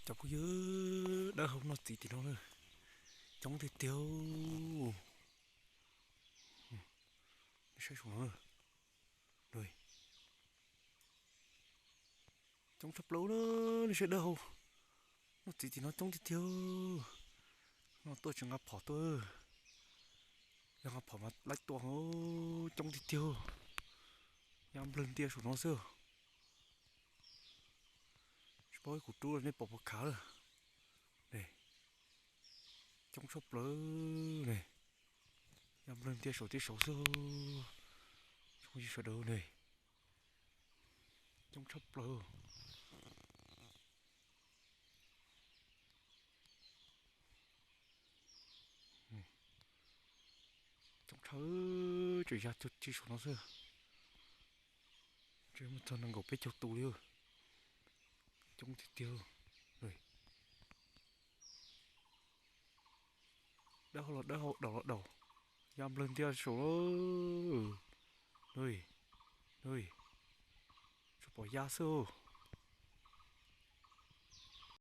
Cov phooj ywg, dawb hau noj txiv tim no na, coob tiag tiag. Saib saum no, coob tshaj plaws na, nej saib dawb hau noj txiv tim no coob tiag tiag. No tuaj tsis nqa phom tuaj, yog nqa phom mas laib tua, coob tiag tiag. Ya nplawg ntias saum no xwb. Tsis paub ib kuv rub nej pom puas khav lawm. Coob tshaj plaws ne, ya nplawg ntias saum tib saud xwb. Tsoom phooj ywg sawv daws ne, coob tshaj plaws. Coob tshaj, tseem ya tug tib saum no xwb. Tseem muaj txog nees nkaum peb caug tus li. Coob tiag tiag. Dawb hau los dawb hau, daum los daum, ya nplawg ntias saum. Tsuas pom ya xwb.